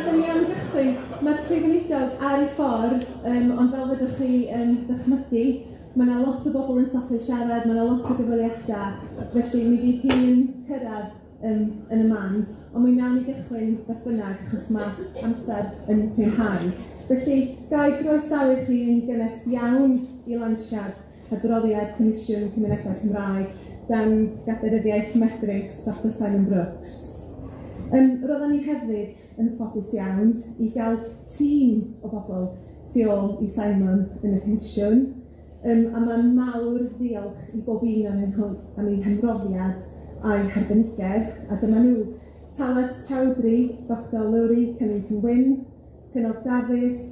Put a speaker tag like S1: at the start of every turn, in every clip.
S1: da ni am gychwyn. Mae'r Prif Weinidog ar ei ffordd, ond fel fedrwch chi yn dychmygu, mae 'na lot o bobl yn stopio siarad, mae 'na lot o gyfweliadau, felly mi fydd hi'n cyrraedd yn y man. Ond mi wnawn ni gychwyn beth bynnag, achos ma' amser yn prinhau. Felly, ga i groesawu chi'n gynnes iawn i lansiad adroddiad Comisiwn Cymunedau Cymraeg dan gadeiryddiaeth medrus Dr Simon Brooks. Roedden ni hefyd yn ffodus iawn i gael tîm o bobl tu ôl i Simon yn y Comisiwn, a mae'n mawr ddiolch i bob un ohonyn nhw am eu hymroddiad a'u harbenigedd, a dyma nhw: Talat Chowdhury, Dr Lowri Cunnington-Wynne, Cynog Dafis,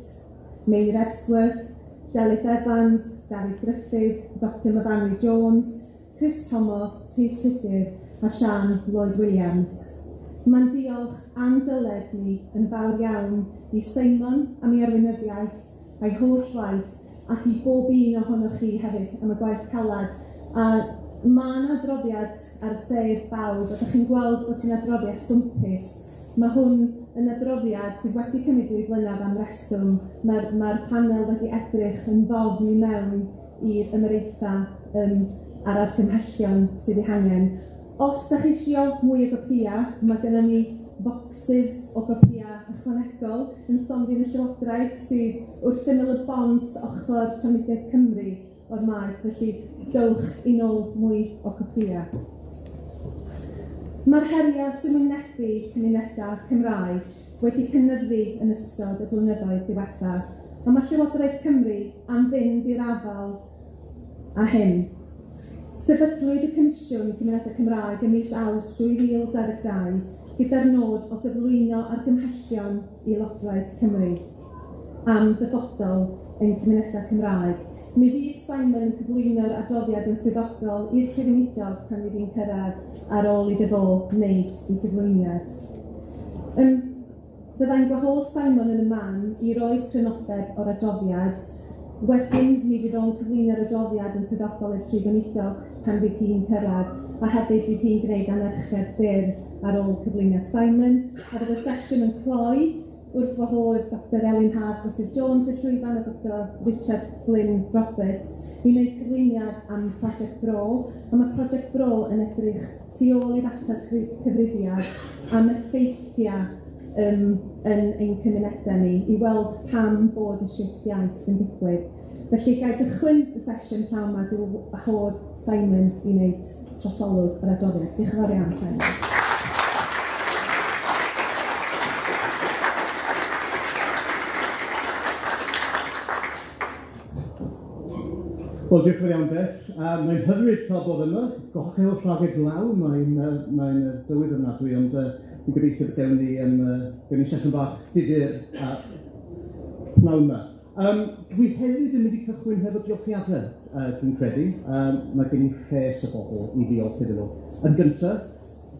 S1: Meinir Ebsworth, Delyth Evans, Dafydd Gruffydd, Dr Myfanwy Jones, Chris Thomas, Rhys Tudur a Siân Lloyd Williams. Mae'n diolch am dyled ni yn fawr iawn i Simon am ei arweinyddiaeth a'i holl waith, ac i bob un ohonoch chi hefyd am y gwaith calad. A ma' 'na adroddiad ar sedd bawb, a 'dach chi'n gweld bod hi'n adroddiad swmpus. Ma' hwn yn adroddiad sydd wedi cymryd 2 blynedd am reswm. Ma'r panel wedi edrych yn ddofn i mewn i'r ymyraetha a'r argymhellion sydd eu hangen. Os 'dach chi isio mwy o gopïa, ma' gynnon ni bocsys o gopïa ychwanegol yn stondin y Llywodraeth sydd wrth ymyl y bont ochr Trafnidiaeth Cymru o'r maes, felly dowch i nôl mwy o copïa. Mae'r heriau sy'n wynebu cymunedau Cymraeg wedi cynyddu yn ystod y blynyddoedd diwethaf, a mae Llywodraeth Cymru am fynd i'r afael â hyn. Sefydlwyd y Comisiwn Cymunedau Cymraeg ym mis Awst 2022 gyda'r nod o gyflwyno argymhellion i Lywodraeth Cymru am ddyfodol ein cymunedau Cymraeg. Mi fydd Simon yn cyflwyno'r adroddiad yn swyddogol i'r Prif Weinidog pan fydd hi'n cyrraedd ar ôl iddo fo wneud ei gyflwyniad. Byddai'n gwahodd Simon yn y man i roi crynodeb o'r adroddiad. Wedyn mi fydd o'n cyflwyno'r adroddiad yn swyddogol i'r Prif Weinidog pan fydd hi'n cyrraedd, a hefyd fydd hi'n gwneud anerchiad byr ar ôl cyflwyniad Simon. A bydd y sesiwn yn cloi wrth wahodd Dr Elin Haf Gruffydd Jones i'r llwyfan a Dr Richard Glyn Roberts i wneud cyflwyniad am Prosiect Bro. A mae Prosiect Bro yn edrych tu ôl i ddata'r cyfrifiad am effeithiau yn ein cymunedau ni, i weld pam bod y shifft iaith yn digwydd. Felly, ga i gychwyn y sesiwn pnawn 'ma drwy wahodd Simon i wneud trosolwg o'r adroddiad. Diolch yn fawr iawn, Simon.
S2: Wel, diolch yn fawr iawn, Beth. Mae'n hyfryd cael bod yma, gochel rhag y glaw, mae'n dywydd ofnadwy, ond fi'n gobeithio bod gewn ni gewn ni sesiwn bach difyr a pnawn 'ma. Dwi hefyd yn mynd i cychwyn hefo diolchiadau, dwi'n credu. Mae gen i rhes o bobl i ddiolch iddyn nhw. Yn gyntaf,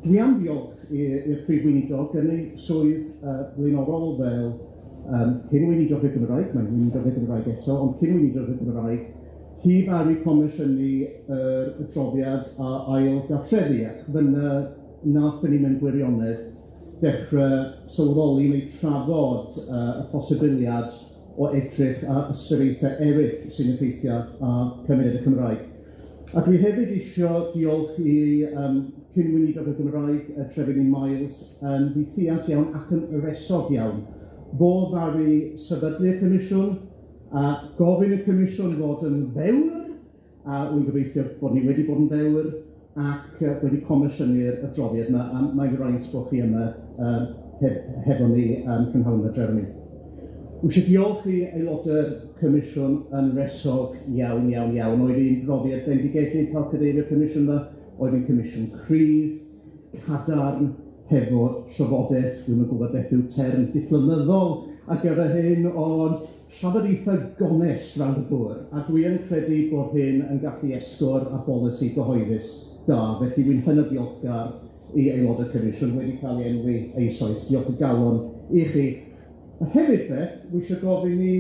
S2: dwi am ddiolch i'r Prif Weinidog yn ei swydd flaenorol fel cyn-weinidog y Gymraeg, mae'n weinidog y Gymraeg eto, ond cyn-weinidog y Gymraeg, hi ddaru comisiynu yr adroddiad a ail gartrefi, ac fyna nathon ni mewn gwirionedd dechrau sylweddoli neu trafod y posibiliad o edrych ar ystyriaethau eraill sy'n effeithio ar cymuned y Cymraeg. A dwi hefyd isio diolch i cyn-weinidog y Gymraeg, Trefynu Miles, yn ddiffuant iawn ac yn wresog iawn. Fo ddaru sefydlu'r Comisiwn, a gofyn i'r Comisiwn fod yn ddewr, a wy'n gobeithio bod ni wedi bod yn ddewr, ac wedi comisiynu'r adroddiad yma, a mae'n fraint bod chi yma hefo ni prynhawn yma, Jeremy. Wi isie diolch i aelodau'r Comisiwn yn wresog iawn, iawn, iawn. Oedd hi'n brofiad bendigedig cael cadeirio'r Comisiwn yma, oedd hi'n comisiwn cryf, cadarn, hefo trafodaeth, dwi'm yn gwybod beth yw'r term diplomyddol ar gyfer hyn, ond trafodaethau gonest rownd y bwrdd, a dwi yn credu bod hyn yn gallu esgor ar bolisi gyhoeddus da, felly wi'n hynod ddiolchgar i aelodau'r Comisiwn wedi cael ei enwi eisoes. Diolch o galon i chi. A hefyd, Beth, wi eisiau gofyn i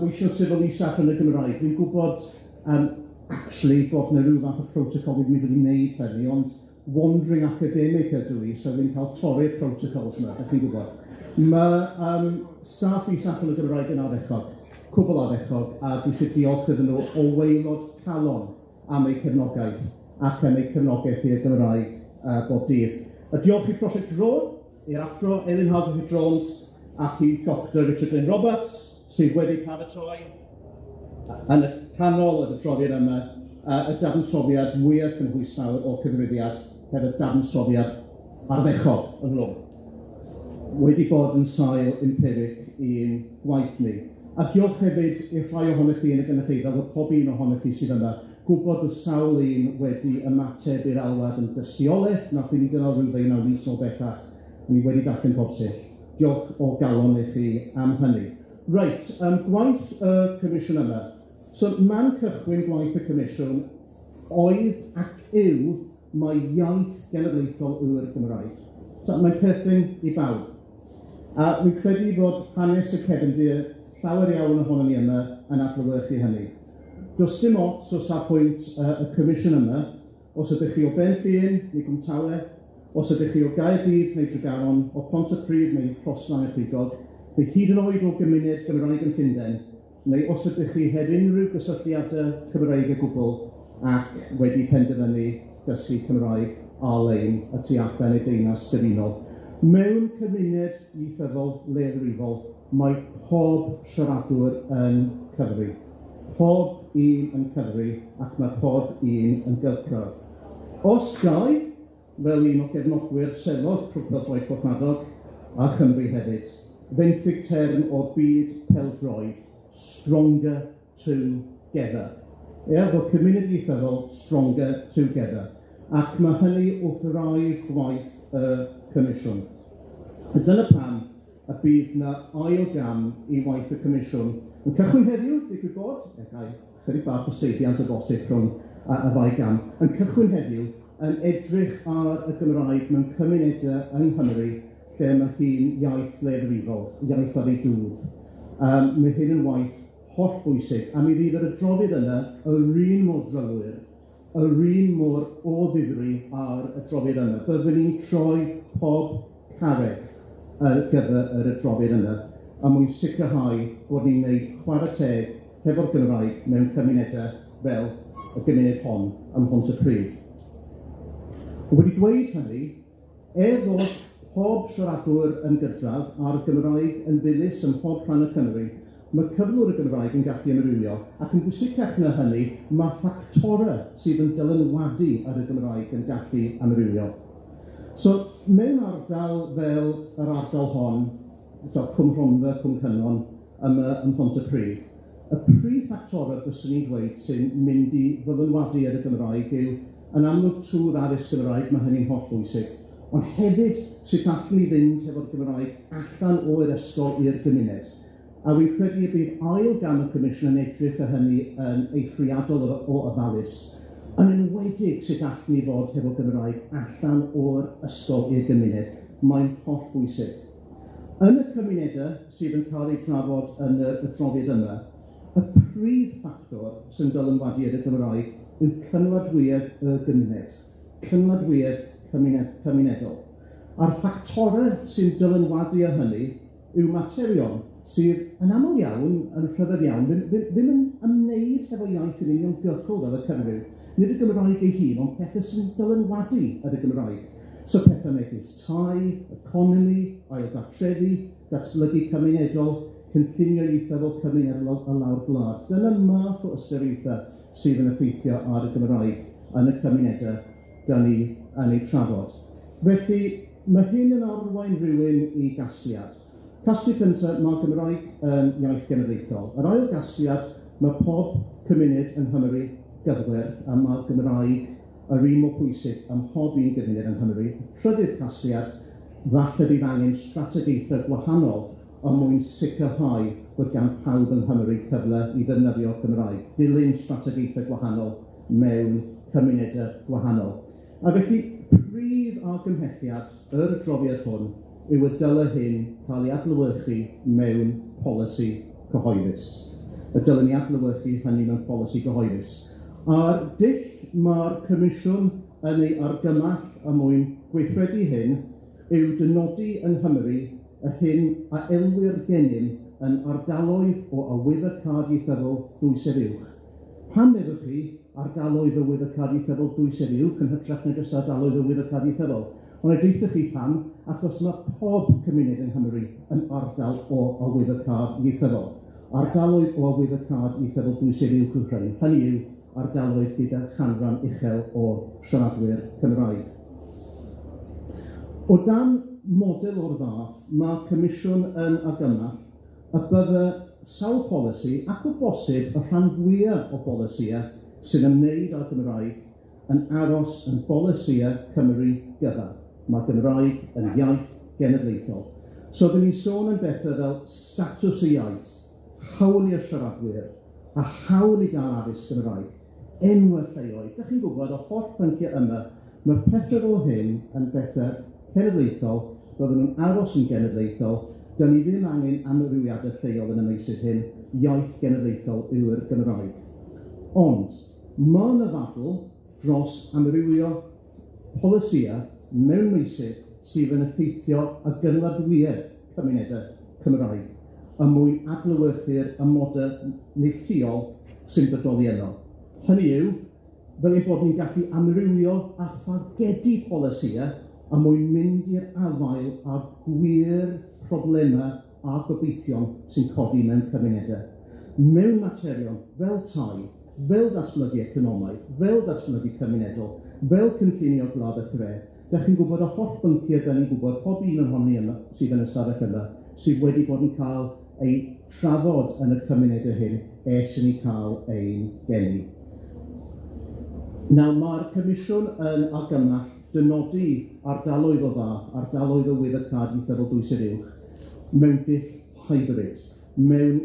S2: weision sifil isaf yn y Gymraeg. Wi'n gwybod actually bod 'na ryw fath o protocol wedi mynd i wneud hynny, ond wandering academic ydw i, so fi'n cael torri'r protocols yma, dach chi'n gwybod. Mae staff Is-adran y Gymraeg yn ardderchog, cwbl ardderchog, a dwi eisiau diolch iddyn nhw o waelod calon am eu cefnogaeth ac am eu cefnogaeth i'r Gymraeg bob dydd. A diolch i Prosiect Bro, i'r athro Elin Haf Jones ac i Dr Richard Glyn Roberts, sydd wedi paratoi yn y canol yr adroddiad yma y dadansoddiad mwyaf cynhwysfawr o'r cyfrifiad, hefo dadansoddiad ardderchog ynghlwm. Wedi bod yn sail empirig i'n gwaith ni. A diolch hefyd i'r rhai ohonoch chi yn y gynulleidfa, fod pob un ohonoch chi sydd yma, gwybod bod sawl un wedi ymateb i'r alwad yn dystiolaeth, nath i ni gynnal rhyw ddeunaw mis o bellach, ni wedi darllen pob sill. Diolch o galon i chi am hynny. Reit, gwaith y comisiwn yma. So, man cychwyn gwaith y comisiwn oedd ac yw mae iaith genedlaethol yw'r Gymraeg. So, mae'n perthyn i bawb. A wi'n credu fod hanes y cefndir llawer iawn ohonon ni yma yn adlewyrchu hynny. Does dim ots o safbwynt y comisiwn yma, os ydych chi o Ben Llŷn neu Gwmtawe, os ydych chi o Gaerdydd neu Tregaron, o Pontypridd neu Rhoslan-y-Rhigog, neu hyd yn oed o gymuned Gymraeg yn Llundain, neu os ydych chi heb unrhyw gysylltiadau Cymraeg o gwbl ac wedi penderfynu dysgu Cymraeg ar-lein y tu allan i'r Deyrnas Gyfunol. Mewn cymuned ieithyddol leiafrifol, mae pob siaradwr yn cyfri. Pob un yn cyfri, ac mae pob un yn gyfradd. Os gai, fel un o gefnogwyr selog Clwb Pêl-droed Porthmadog a Chymru hefyd, fenthyg term o'r byd pêl-droed, stronger together. Ie, fel cymuned ieithyddol, stronger together. Ac mae hynny wrth wraidd gwaith y Comisiwn. A dyna pam y bydd 'na ail gam i waith y Comisiwn yn cychwyn heddiw, digwydd bod, er gai chydig bach o seibiant o bosib rhwng y ddau gam, yn cychwyn heddiw yn edrych ar y Gymraeg mewn cymunedau yng Nghymru lle mae hi'n iaith leiafrifol, iaith ar ei dwf. Mae hyn yn waith hollbwysig, a mi fydd yr adroddiad yna yr un mor drylwyr, yr un mor o ddifri ar y adroddiad yna. Byddwn ni'n troi pob carreg ar gyfer yr adroddiad yna, a mwyn sicrhau bod ni'n gwneud chwarae teg hefo'r Gymraeg mewn cymunedau fel y gymuned hon ym Mhontypridd. Wedi dweud hynny, er fod pob siaradwr yn gydradd a'r Gymraeg yn ddilys ym mhob rhan o Cymru, mae cyflwr y Gymraeg yn gallu amrywio, ac yn bwysicach na hynny, mae ffactorau sydd yn dylanwadu ar y Gymraeg yn gallu amrywio. So, mewn ardal fel yr ardal hon, so Cwm Rhondda, Cwm Cynon, yma ym Mhontypridd, y prif ffactorau byswn i'n dweud sy'n mynd i ddylanwadu ar y Gymraeg yw, yn amlwg trwy'r addysg Gymraeg, mae hynny'n hollbwysig, ond hefyd sut allwn ni fynd hefo'r Gymraeg allan o'r ysgol i'r gymuned. A wi'n credu y bydd ail gam y Comisiwn yn edrych ar hynny yn eithriadol o ofalus, yn enwedig sut allwn ni fod hefo Gymraeg allan o'r ysgol i'r gymuned. Mae'n hollbwysig. Yn y cymunedau sydd yn cael eu trafod yn yr adroddiad yma, y prif ffactor sy'n dylanwadu ar y Gymraeg yw cymeradwyaeth y gymuned, cymeradwyaeth cymunedol. A'r ffactorau sy'n dylanwadu ar hynny yw materion sydd yn aml iawn, yn rhyfedd iawn, ddim yn ymwneud hefo iaith yn uniongyrchol fel y cyfryw. Nid y Gymraeg ei hun, ond pethau sy'n dylanwadu ar y Gymraeg. So pethau megis tai, economi, ailgartrefi, datblygu cymunedol, cynllunio ieithyddol cymunedol a lawr gwlad. Dyna math o ystyriaethau sydd yn effeithio ar y Gymraeg yn y cymunedau da ni yn eu trafod. Felly, mae hyn yn arwain rhywun i gasgliad. Casgliad cyntaf, mae'r Gymraeg yn iaith genedlaethol. Yr ail gasgliad, mae pob cymuned yng Nghymru gyfwerth, a mae'r Gymraeg yr un mor pwysig ym mhob un gymuned yng Nghymru. Trydydd casgliad, falle bydd angen strategaethau gwahanol er mwyn sicrhau bod gan pawb yng Nghymru cyfle i ddefnyddio'r Gymraeg, dilyn strategaethau gwahanol mewn cymunedau gwahanol. A felly, prif argymhelliad yr adroddiad hwn yw y dyle hyn cael ei adlewyrchu mewn polisi cyhoeddus. Y dylen ni adlewyrchu hynny mewn polisi cyhoeddus. A'r dull mae'r Comisiwn yn ei argymell er mwyn gweithredu hyn yw dynodi yng Nghymru y hyn a elwir gennym yn ardaloedd o arwyddocâd ieithyddol dwysedd uwch. Pam meddwch chi ardaloedd o arwyddocâd ieithyddol dwysedd uwch yn hytrach na jyst ardaloedd o arwyddocâd ieithyddol? Ond na deuthoch chi pam, achos mae pob cymuned yng Nghymru yn ardal o arwyddocâd ieithyddol. Ardaloedd o arwyddocâd ieithyddol dwysedd uwch yw rhain, hynny yw ardaloedd gyda chanran uchel o siaradwyr Cymraeg. O dan model o'r fath, mae'r Comisiwn yn argymell y bydde sawl polisi ac o bosib y rhan fwyaf o bolisïau sy'n ymwneud â'r Gymraeg yn aros yn bolisïau Cymru gyfa. Mae'r Gymraeg yn iaith genedlaethol. So, dyn ni'n sôn am bethau fel statws y iaith, hawliau siaradwyr, a hawl i gael addysg Gymraeg, enwau lleoedd. Dach chi'n gwybod, o holl pynciau yma, mae pethau fel hyn yn bethau cenedlaethol, bydden nhw'n aros yn genedlaethol, dyn ni ddim angen amrywiadau lleol yn y meysydd hyn, iaith genedlaethol yw'r Gymraeg. Ond, ma' 'na ddadl dros amrywio polisïau mewn meysydd sydd yn effeithio ar gynaladwyedd cymunedau Cymraeg, a mwyn adlewyrchu'r amodau neilltuol sy'n bodoli yno. Hynny yw, fel ein bod ni'n gallu amrywio a thargedu polisïau a mwyn mynd i'r afael â'r gwir problemau a gobeithion sy'n codi mewn cymunedau. Mewn materion fel tai, fel datblygu economaidd, fel datblygu cymunedol, fel cynllunio gwlad a thre, dach chi'n gwybod y holl bynciau da ni'n gwybod, pob un ohoni yma sydd yn y stafell yma, sydd wedi bod yn cael ei trafod yn y cymunedau hyn ers i ni cael ein geni. Nawr, mae'r Comisiwn yn argymell dynodi ardaloedd o fath, ardaloedd o arwyddocâd ieithyddol dwysedd uwch, mewn dull hybrid, mewn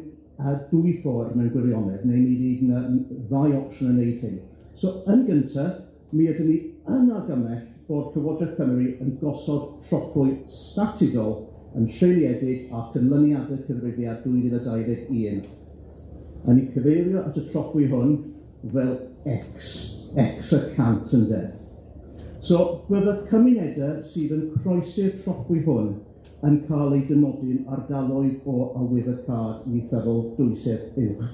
S2: dwy ffordd mewn gwirionedd, neu mi fydd yna ddau opsiwn yn neud hyn. So, yn gyntaf, mi ydym ni yn argymell bod Llywodraeth Cymru yn gosod trothwy statudol yn seiliedig ar canlyniadau cyfrifiad 2021. A ni cyfeirio at y trothwy hwn fel X, X y cant ynde. So, bydde cymunedau sydd yn croesi'r trothwy hwn yn cael eu dynodi'n ardaloedd o arwyddocâd ieithyddol dwysedd uwch.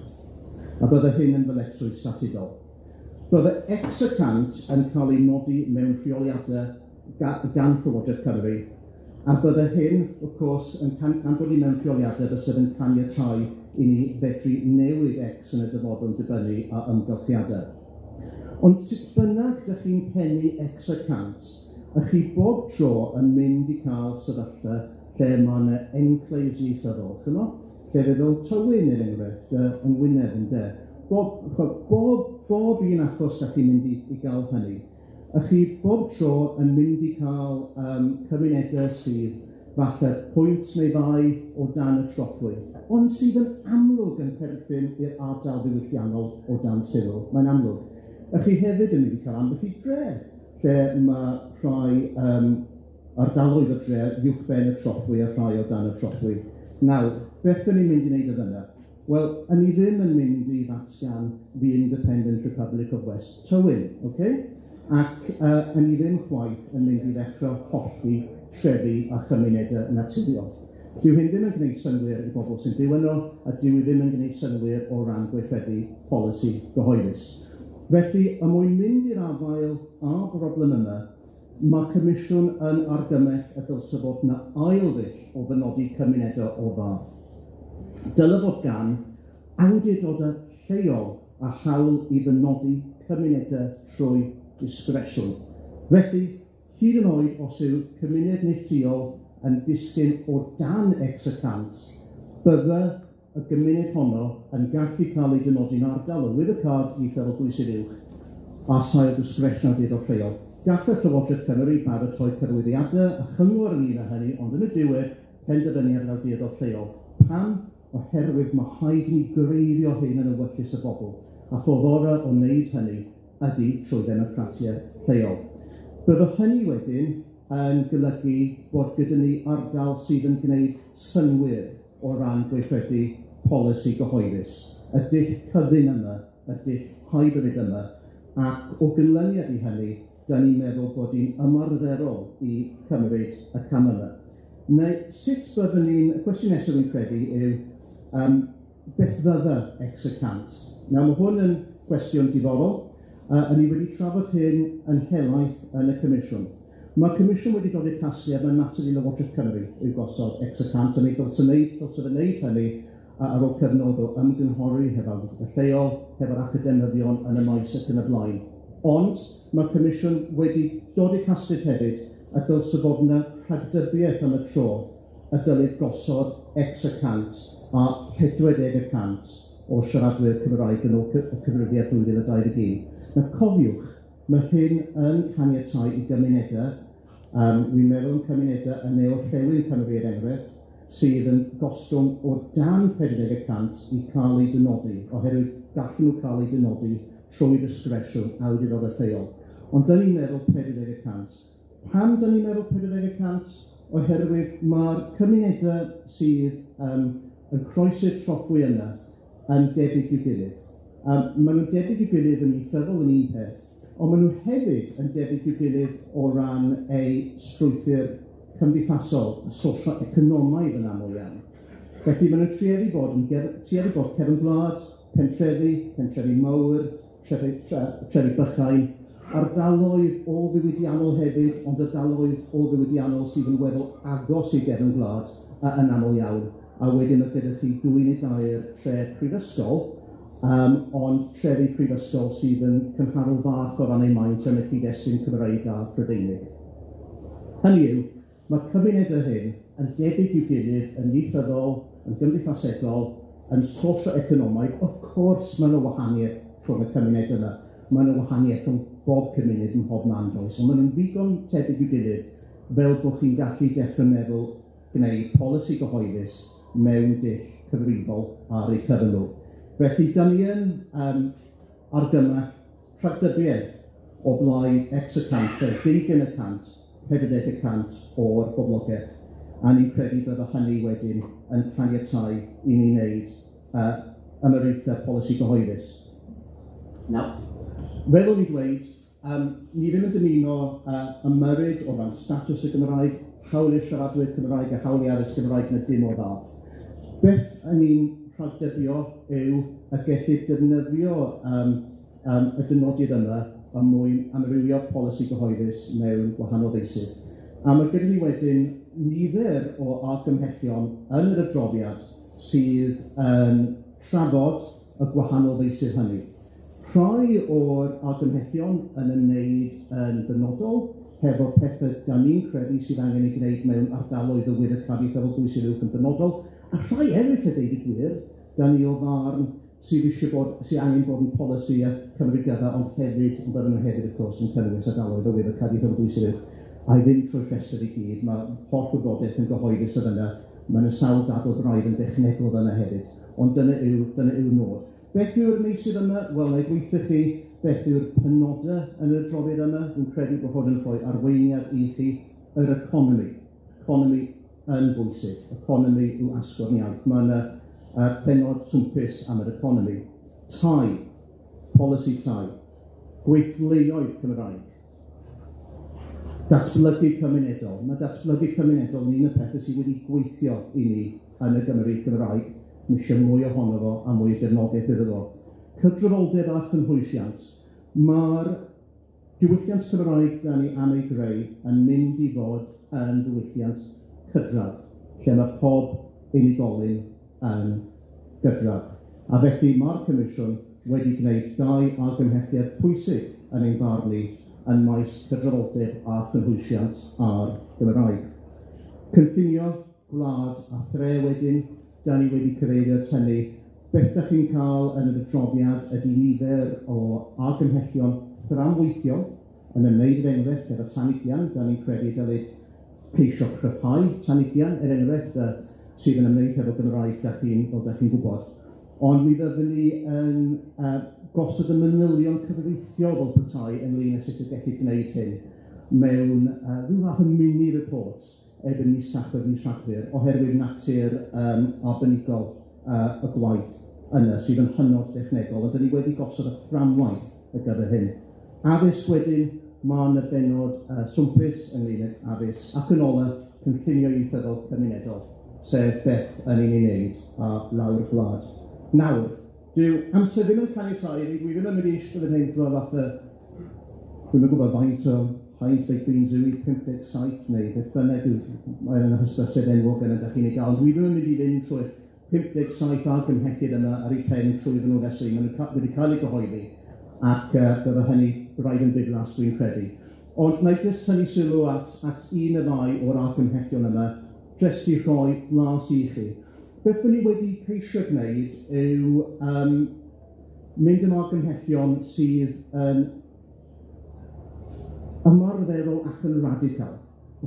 S2: A bydde hyn yn ddyletswydd statudol. Bydde X y cant yn cael ei nodi mewn rheoliadau gan Llywodraeth Cymru, a bydde hyn, of course, yn can bod ni mewn rheoliadau fysa yn caniatáu i ni fedru newid X yn y dyfodol yn dibynnu ar amgylchiadau. Ond sut bynnag dych chi'n pennu X y cant, a chi bob tro yn mynd i cael sefyllfa lle mae yna enclaves ieithyddol, ch'mo'? Llefydd fel Tywyn, er enghraifft, yng Ngwynedd, ynde? Bob un achos dach chi'n mynd i gael hynny. A chi bob tro yn mynd i cael cymunedau sydd falle pwynt neu ddau o dan y trothwy, ond sydd yn amlwg yn perthyn i'r ardal ddiwylliannol o dan sylw, mae'n amlwg. A chi hefyd yn mynd i cael ambell i dre, lle mae rhai ardaloedd o dre uwchben y trothwy a rhai o dan y trothwy. Nawr, beth 'dyn ni'n mynd i wneud o fyna? Wel, 'yn ni ddim yn mynd i ddatgan the Independent Republic of West Tywyn, ocê? Ac 'yn ni ddim chwaith yn mynd i ddechrau hollti trefi a chymunedau naturiol. Dyw hyn ddim yn gwneud synnwyr i bobl sy'n byw yno, a dyw e ddim yn gwneud synnwyr o ran gweithredu polisi gyhoeddus. Felly, er mwyn mynd i'r afael â'r broblem yma, mae'r Comisiwn yn argymell y dylse fod 'na ail ddull o ddynodi cymunedau o'r fath. Dyle fod gan awdurdodau lleol a hawl i ddynodi cymunedau trwy disgresiwn. Felly, hyd yn oed os yw cymuned neilltuol yn disgyn o dan X y cant, bydde y gymuned honno yn gallu cael ei dynodi'n ardal o arwyddocâd ieithyddol dwysedd uwch ar sail disgresiwn awdurdod lleol. Gall y Llywodraeth Cymru baratoi cyfarwyddiadau a chyngor ynglyn â hynny, ond yn y diwedd, penderfyniad yr awdurdod lleol. Pam? Oherwydd mae rhaid i ni greiddio hyn yn ewyllys y bobl, a ffordd orau o wneud hynny ydy trwy ddemocratiaeth lleol. Bydde hynny wedyn yn golygu bod gyda ni ardal sydd yn gwneud synnwyr o ran gweithredu polisi gyhoeddus. Y dull cyfun yma, y dull hybrid yma, ac o ganlyniad i hynny, da ni'n meddwl bod hi'n ymarferol i cymryd y cam yma. Neu sut byddwn ni'n, y cwestiwn nesaf fi'n credu yw, beth fydda X y cant? Nawr ma' hwn yn gwestiwn diddorol, a ni wedi trafod hyn yn helaeth yn y Comisiwn. Mae'r Comisiwn wedi dod i'r casgliad mai mater i Lywodraeth Cymru yw gosod X y cant, a mi dylse dylse fe wneud hynny ar ôl cyfnod o ymgynghori hefo awdurdodau lleol, hefo'r academyddion yn y maes ac yn y blaen. Ond mae'r Comisiwn wedi dod i'r casgliad hefyd y dylse fod yna rhagdybiaeth am y tro y dylid gosod X y cant a 40% o siaradwyr Cymraeg yn ôl y cyfrifiad 2021. Nawr cofiwch, mae hyn yn caniatáu i gymunedau, wi'n meddwl am cymunedau yn ne-orllewin Cymru er enghraifft, sydd yn gostwng o dan 40% i cael eu dynodi, oherwydd gallen nhw cael eu dynodi trwy ddisgresiwn awdurdodau lleol. Ond dyn ni'n meddwl 40%. Pam dyn ni'n meddwl 40%? Oherwydd mae'r cymunedau sydd yn croesi'r trothwy yna yn debyg i'w gilydd. Maen nhw'n debyg i'w gilydd yn ieithyddol yn un peth, ond maen nhw hefyd yn debyg i'w gilydd o ran eu strwythur cymdeithasol, socio-economaidd yn aml iawn. Felly maen nhw'n tueddu bod yn tueddu bod cefn gwlad, pentrefi, pentrefi mawr, trefi bychain, ardaloedd o ddiwydiannol hefyd, ond ardaloedd o ddiwydiannol sydd yn weddol agos i gefn gwlad yn aml iawn. A wedyn mae gyda chi 2 neu 3 tre prifysgol, ond trefi prifysgol sydd yn cymharol fach o ran eu maint yn y cyd-destun Cymreig a Phrydeinig. Hynny yw, mae'r cymunedau hyn yn debyg i'w gilydd yn ieithyddol, yn gymdeithasegol, yn socio-economaidd. Of course, mae yna wahaniaeth rhwng y cymuned yma. Mae yna wahaniaeth rhwng bob cymuned yn mhob man, does? Ond maen nhw'n ddigon tebyg i'w gilydd fel bod chi'n gallu dechrau meddwl gwneud polisi gyhoeddus mewn dull cyfrifol ar eu cyfer nhw. Felly, da ni yn argymell rhagdybiaeth o blaid X y cant, sef 20%, 40% o'r boblogaeth, a ni'n credu bydda hynny wedyn yn caniatáu i ni wneud ymyraethau polisi gyhoeddus. Nawr, fel o'n i'n dweud, ni ddim yn dymuno ymyrryd o ran statws y Gymraeg, hawliau siaradwyr Cymraeg a hawliau addysg Gymraeg na dim o'r fath. Beth yn ni'n rhagdybio yw y gellid defnyddio y dynodiad yma er mwyn amrywio polisi gyhoeddus mewn gwahanol feysydd. A mae gyda ni wedyn nifer o argymhellion yn yr adroddiad sydd yn trafod y gwahanol feysydd hynny. Rhai o'r argymhellion yn ymwneud yn benodol hefo pethau da ni'n credu sydd angen ei gwneud mewn ardaloedd y Wyddor Ieithyddol Dwysedd Uwch yn benodol, a rhai eraill a deud y gwir, da ni o farn sydd eisiau bod, sydd angen bod yn polisi a Cymru gyfa, ond hefyd, ond bydden nhw hefyd, wrth gwrs, yn cynnwys ardaloedd y Wyddor Ieithyddol Dwysedd Uwch. A i ddim trwy'r rhestr i gyd, mae holl wybodaeth yn gyhoeddus o fyna, mae yna sawl dadl braidd yn dechnegol fyna hefyd, ond dyna yw'r nod. Beth yw'r meysydd yma? Wel, na i gweithio chi beth yw'r penodau yn yr adroddiad yma. Dwi'n credu bod hwn yn rhoi arweiniad i chi. Yr economi. Economi yn bwysig. Economi yw asgwrn iaith. Mae yna pennod swmpus am yr economi. Tai. Polisi tai. Gweithleoedd Cymraeg. Datblygu cymunedol. Mae datblygu cymunedol yn un o'r pethau sydd wedi gweithio i ni yn y Gymru Gymraeg. Mae eisiau mwy ohono fo a mwy o gefnogaeth iddo fo. Cydraddoldeb a chynhwysiant. Mae'r diwylliant Cymraeg da ni am ei greu yn mynd i fod yn ddiwylliant cydradd, lle mae pob unigolyn yn gydradd. A felly mae'r Comisiwn wedi gwneud 2 argymhelliad pwysig yn ein barn ni yn maes cydraddoldeb a chynhwysiant a'r Gymraeg. Cynllunio gwlad a thre wedyn, da ni wedi cyfeirio at hynny. Beth dach chi'n cael yn yr adroddiad ydy nifer o argymhellion fframweithiol yn ymwneud er enghraifft efo tanugian. Da ni'n credu dylid ceisio cryfhau tanugian, er enghraifft, sydd yn ymwneud hefo Gymraeg, fel dach chi'n gwybod. Ond mi fyddwn ni yn gosod y manylion cyfreithiol fel petai ynglyn â sut y gellid gwneud hyn mewn rhyw fath o mini report erbyn mis Tachwedd, mis Rhagfyr, oherwydd natur arbenigol y gwaith yna sydd yn hynod dechnegol, ond 'dan ni wedi gosod y fframwaith ar gyfer hyn. Addysg wedyn, Ma' 'na bennod swmpus ynglyn ag addysg, ac yn ola, cynllunio ieithyddol cymunedol, sef beth 'yn ni'n ei wneud ar lawr gwlad. Nawr, dyw amser ddim yn caniatáu i fi, dwi ddim yn mynd i eistedd fan hyn ch'mo' fatha, dwi'm yn gwbod faint o Heinz Baked Beans yw 'i, 57 neu beth bynnag yw, mae yn hysbyseb enwog yna 'dach chi'n ei ga'l. Dwi ddim yn mynd i fynd trwy'r 57 argymhelliad yna ar eu pen trwyddyn nhw felly, maen nhw wedi cael eu cyhoeddi, ac bydde hynny braidd yn ddiflas, dwi'n credu. Ond wna i jyst tynnu sylw at un neu ddau o'r argymhellion yma, jyst i rhoi blas i chi. Beth 'dyn ni wedi ceisio gwneud yw mynd am argymhellion sydd yn ymarferol ac yn radical.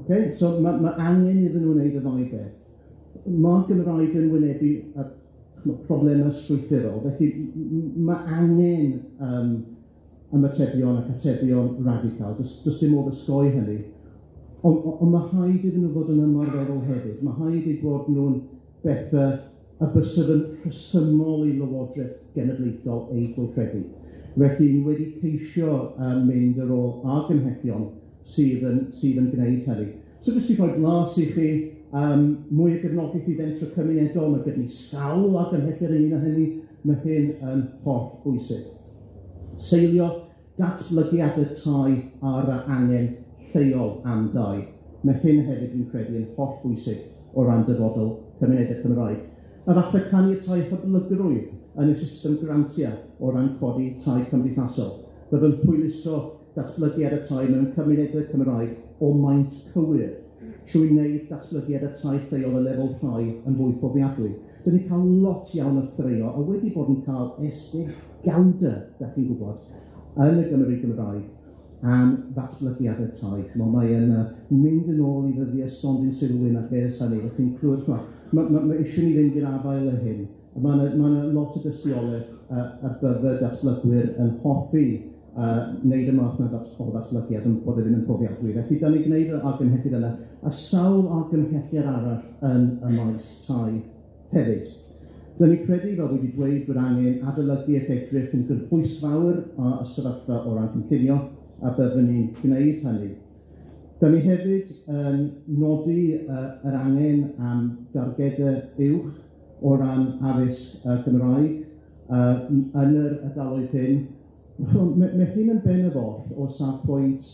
S2: Okay? So ma' angen iddyn nhw wneud y ddau beth. Ma'r Gymraeg yn wynebu problemau strwythurol, felly ma' angen ymatebion ac atebion radical, does dim modd osgoi hynny. Ond ma' rhaid iddyn nhw fod yn ymarferol hefyd, ma' rhaid eu bod nhw'n bethe y bysa yn rhesymol i Lywodraeth Genedlaethol eu gweithredu. Felly ni wedi ceisio mynd ar ôl argymhellion sydd yn gwneud hynny. So jyst i rhoi blas i chi, mwy o gefnogaeth i fentro cymunedol, mae gyda ni sawl argymhelliad ynglyn â hynny, mae hyn yn holl bwysig. Seilio datblygiadau tai ar yr angen lleol am dai. Mae hyn hefyd, dwi'n credu, yn holl bwysig o ran dyfodol cymunedau Cymraeg. A falle caniatáu hyblygrwydd yn y system grantiau o ran codi tai cymdeithasol. Byddwn hwyluso datblygiad y tai mewn cymunedau Cymraeg o maint cywir, trwy wneud datblygiad y tai lleol y lefel llai yn fwy fforddiadwy. Dyn ni'n cael lot iawn o ffraeo, a wedi bod yn cael esgyd gawder, dach chi'n gwybod, yn y Gymru Gymraeg am ddatblygiad y tai. Ch'mo' mae yn mynd yn ôl i ddyddiau stondin Sulwyn ac ers hynny, ych chi'n clywed, ch'mo' ma' isie ni fynd i'r afael â hyn. Ma' 'na lot o dystiolaeth y bydde datblygwyr yn hoffi wneud y math 'na o ddatblygiad yn bod e ddim yn fforddiadwy. Felly, 'dan ni'n gwneud yr argymhelliad yna, a sawl argymhelliad arall yn y maes tai hefyd. 'Dan ni'n credu, fel dwi wedi dweud, bod angen adolygu ac edrych yn gynhwysfawr ar y sefyllfa o ran cynllunio, a byddwn ni'n gwneud hynny. 'Dan ni hefyd yn nodi yr angen am dargedau uwch o ran addysg Gymraeg yn yr ardaloedd hyn. Mae hyn yn ben y oll o safbwynt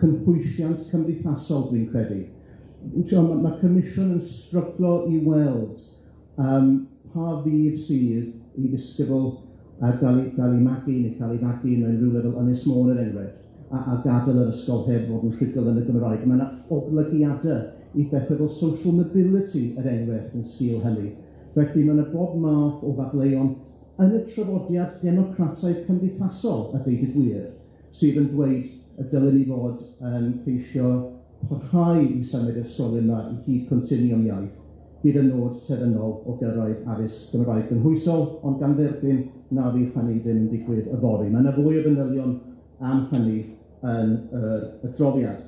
S2: cynhwysiant cymdeithasol, dwi'n credu. Mae Comisiwn yn stryglo i weld pa fudd sydd i ddisgybl gael ei magu neu cael ei fagu mewn rhywle fel Ynys Môn er enghraifft, a gadael yr ysgol heb fod yn rhugl yn y Gymraeg. Mae yna oblygiadau i bethau fel social mobility er enghraifft yn sgil hynny. Felly mae yna bob math o ddadleuon yn y traddodiad democrataidd cymdeithasol, a deud y gwir, sydd yn dweud y dylen ni fod yn ceisio parhau i symud yr ysgolion yma i hyd continiwm iaith, gyda nod terfynol o gyrraedd addysg Gymraeg gynhwysol, ond gan dderbyn na fydd hynny ddim yn digwydd yfory. Mae yna fwy o fanylion am hynny yn yr adroddiad.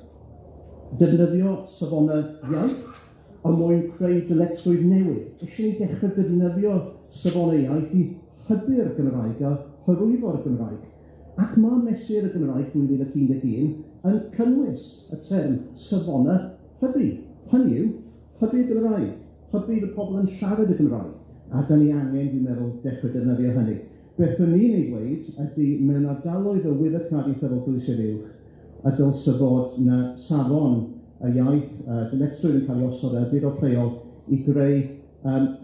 S2: Defnyddio safonau iaith er mwyn creu dyletswydd newydd. Eisiau ni dechrau defnyddio safonau iaith i hybu'r Gymraeg a hyrwyddo'r Gymraeg. Ac ma' Mesur y Gymraeg 2011 yn cynnwys y term safonau hybu. Hynny yw, hybu'r Gymraeg, hybu y pobl yn siarad y Gymraeg. A 'dan ni angen, dwi'n meddwl, dechrau defnyddio hynny. Beth o'n i'n ei ddweud ydy, mewn ardaloedd o wyddor ieithyddol dwysedd uwch, y dylse fod 'na safon y iaith dyletswydd yn cael ei osod ar awdurdod lleol i greu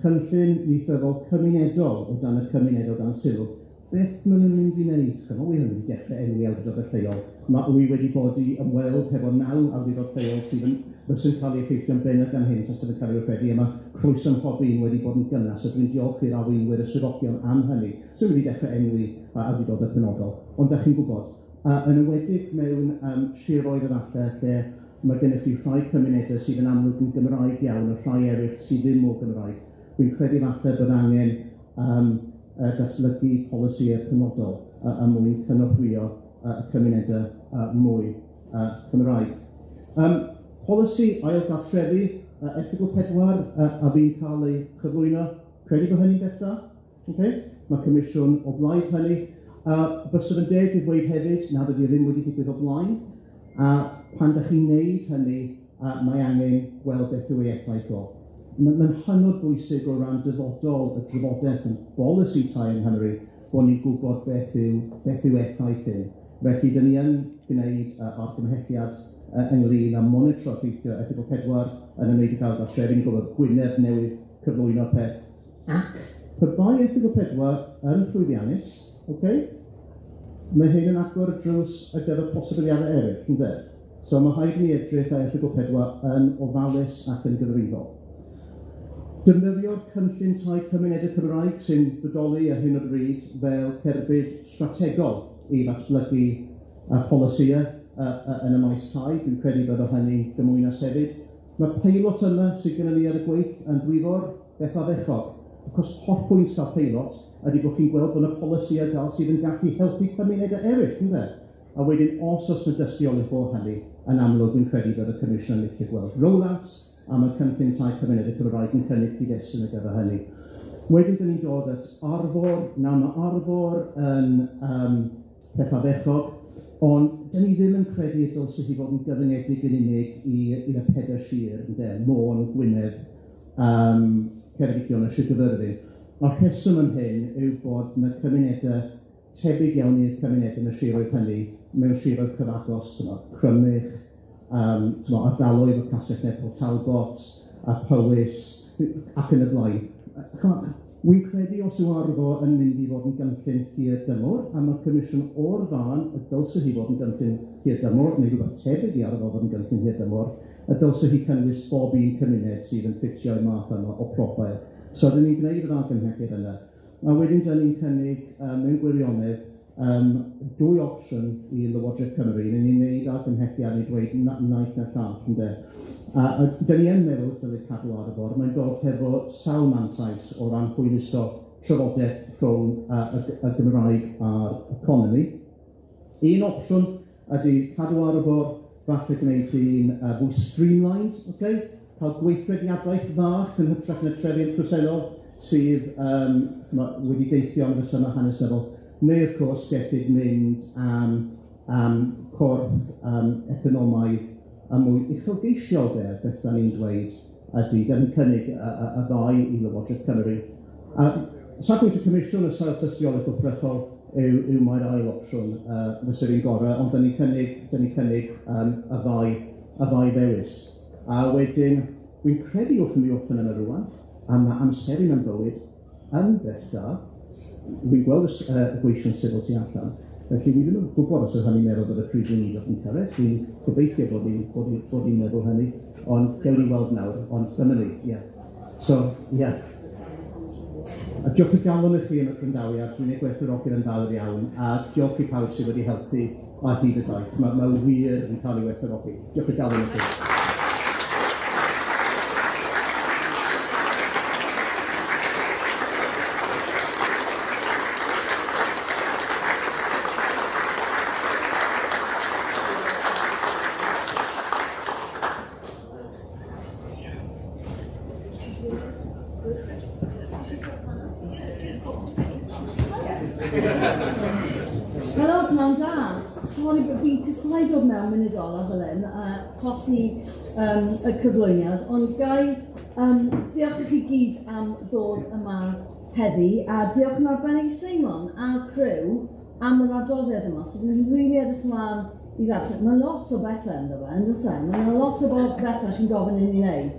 S2: cynllun ieithyddol cymunedol o dan y cymuned o dan sylw. Beth maen nhw'n mynd i wneud? Ch'mo', wi ddim yn mynd i dechrau enwi awdurdodau lleol. Wi wedi bod i ymweld hefo 9 awdurdod lleol sydd yn fysa'n cael ei effeithio'n bennaf gan hyn, tasa yn cael ei weithredu, a ma' croeso ym mhob un wedi bod yn gynnas, a dwi'n diolch i'r arweinwyr y swyddogion am hynny. So wedi dechrau enwi awdurdodau penodol, ond dach chi'n gwybod, yn enwedig mewn siroedd efallai lle mae gennych chi rhai cymunedau sydd yn amlwg yn Gymraeg iawn a rhai eraill sydd ddim mor Gymraeg. Dwi'n credu falle bod angen datblygu polisïau penodol er mwyn cynorthwyo y cymunedau mwy Cymraeg. Polisi ail-gartrefi, erthygl 4 a fi'n cael ei chyflwyno. Credu bod hynny'n beth da? Okay? Mae Comisiwn o blaid hynny. Byswn yn deg i ddweud hefyd nad ydy e ddim wedi digwydd o blaen. A pan 'dach chi'n neud hynny, mae angen gweld beth yw ei effaith o. Mae'n hynod bwysig o ran dyfodol y drafodaeth yn bolisi tai yng Nghymru bo' ni'n gwybod beth yw effaith hyn. Felly, 'dyn ni yn gwneud argymhelliad ynglyn â monitro effeithio erthygl 4 yn ymwneud â ail gartrefi. Ni'n gwybod Gwynedd newydd cyflwyno peth, ac pe bai erthygl 4 yn llwyddiannus, okay, mae hyn yn agor y drws ar gyfer posibiliadau eraill, ynde? So ma' rhaid i ni edrych ar erthygl 4 yn ofalus ac yn gyfrifol. Defnyddio'r cynllun tai cymunedau Cymraeg sy'n bodoli ar hyn o bryd fel cerbyd strategol i ddatblygu polisïau yn y maes tai. Dwi'n credu bod hynny'n gymwynas hefyd. Mae'r peilot yma sydd gennym ni ar y gweill yn Dwyfor, beth ardderchog. Achos holl bwynt cael peilot ydy bod chi'n gweld bod yna polisïau dal sydd yn gallu helpu cymunedau eraill, ynde? A wedyn, os oes yna dystiolaeth o hynny, yn amlwg dwi'n credu bod y Comisiwn yn licio gweld rollout, a mae'r cynllun tai cymunedau Cymraeg yn cynnig cyd-destun ar gyfer hynny. Wedyn, dyn ni'n dod at Arfor. Nawr mae Arfor yn peth ardderchog, ond dyn ni ddim yn credu y dylse hi fod yn gyfyngedig yn unig i'r pedair sir, ynde, Môn, Gwynedd, Ceredigion a Sir Gaerfyrddin. A'r rheswm am hyn yw bod yna cymunedau tebyg iawn i'r cymunedau yn y siroedd hynny mewn siroedd cyfagos, Crymych, ardaloedd o Castell Port Talbot, a Powys, ac yn y blaen. Wi'n credu os yw Arfor yn mynd i fod yn gynllun hir dymor, a mae'r Comisiwn o'r farn y dylse hi fod yn gynllun hir dymor, neu rhywbeth tebyg i Arfor fod yn gynllun hir dymor, y dylse hi cynnwys bob un cymuned sydd yn ffitio i'r math yma o profile. So, dyn ni'n gwneud yr argymhelliad yna. A wedyn, dyn ni'n cynnig mewn gwirionedd dwy opsiwn i Lywodraeth Cymru. Ni'n ni'n gwneud argymhelliad i dweud naill na'r llall, ynde. A dyn ni yn meddwl dylid cadw Arfor. Mae'n dod hefo sawl mantais o ran hwyluso trafodaeth rhwng y Gymraeg a'r economi. Un opsiwn ydy cadw Arfor, falle gwneud hi'n fwy streamlined, okay? Cael gweithrediadaeth fach yn hytrach na trefniant presennol sydd wedi deithio am resymau hanesyddol. Neu, wrth gwrs, gellid mynd am corff economaidd a mwy uchelgeisiol de, beth da ni'n dweud ydy, da ni'n cynnig y ddau i Lywodraeth Cymru. A safbwynt y Comisiwn y sail tystiolaeth wrthrychol yw mae'r ail opsiwn fysa'r un gorau, ond da ni'n cynnig y ddau ddewis. A wedyn, dwi'n credu wrth i mi orffen yma rŵan, a mae amseru mewn bywyd yn beth da. Dwi'n gweld y gweision sifil tu allan, felly dwi ddim yn gwybod os yw hynny'n meddwl bod y prif weinidog yn cyrraedd. Dwi'n gobeithio bod hi'n meddwl hynny, ond gewn ni weld nawr, ond dyma ni, ie. So, ie. A diolch o galon i chi am y gwrandawiad, dwi'n ei gwerthfawrogi yn fawr iawn, a diolch i pawb sydd wedi helpu ar hyd y daith. Mae wir yn cael ei werthfawrogi. Diolch o galon i chi.
S3: Helo, pnawn da. Sori bod fi'n casau dod mewn munud ola fel hyn a colli y cyflwyniad, ond gai diolch i chi gyd am ddod yma heddi, a diolch yn arbennig i Seimon a'r criw am yr adroddiad yma. So dwi'n rili edrych ymlaen i ddarllen. Mae lot o bethau ynddo fe, yn does e? Mae lot o bethau sy'n gofyn i ni wneud.